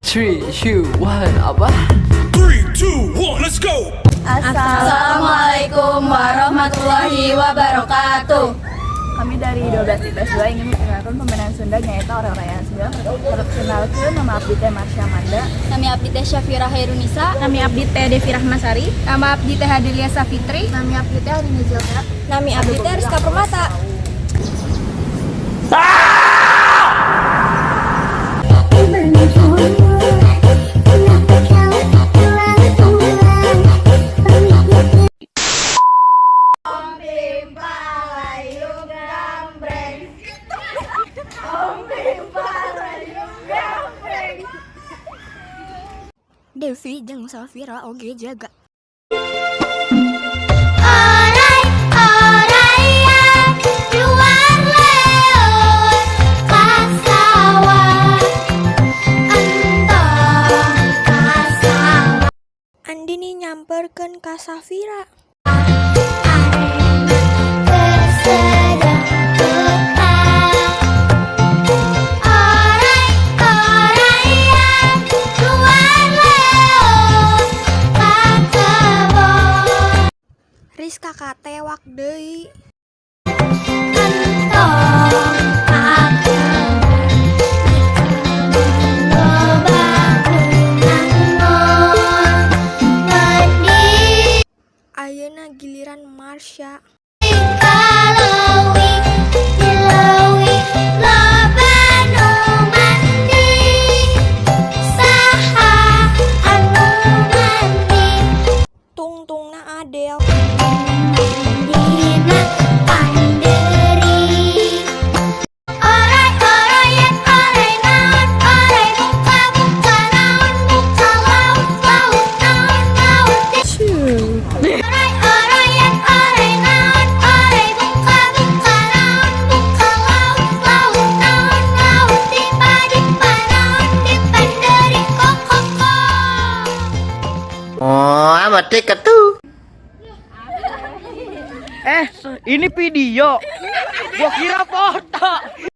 Three, two, one, apa? Three, two, one, let's go! Assalamualaikum warahmatullahi wabarakatuh. Kami dari 12 IPS 2 ingin memperkenalkan permainan Sunda, nyaeta oray-orayan. Sebelum perkenalkan, nama abdi teh Marsha Manda. Nami abdi teh Syafira Hairunisa. Nami abdi teh Devi Rahmasari. Nama abdi teh Adelia Safitri. Nami abdi teh Arini Zilka. Nami abdi teh Rizka Permata. Kenapa kau pulang-pulang? Pemikiran. Om Pimpa layung gambreng. Om Pimpa layung gambreng. Devi jeung Safira oge jaga. Oray, orayan, luar leuweung ka sawah. Entong ka sawah. Andini nyamperkeun ka Safira. Keur sedang betah. Oray, orayan, luar leuweung ka kebon. Rizka katewak deui. Entong ka kebon, loba nu mandi. Ayeuna giliran Marsha. Ka leuwi, di leuwi loba nu mandi. Saha anu mandi? Tungtungna Adel. Dina pandeuri. Oray orayan, oray naon, oray muka muka naon, muka laut laut naon, laut. Oray orayan, oray naon, oray muka muka naon, muka laut laut naon, laut dipa dipa naon, di pandeuri kok kok kok. Oh, amat tuh. Eh, ini video. Gua kira foto.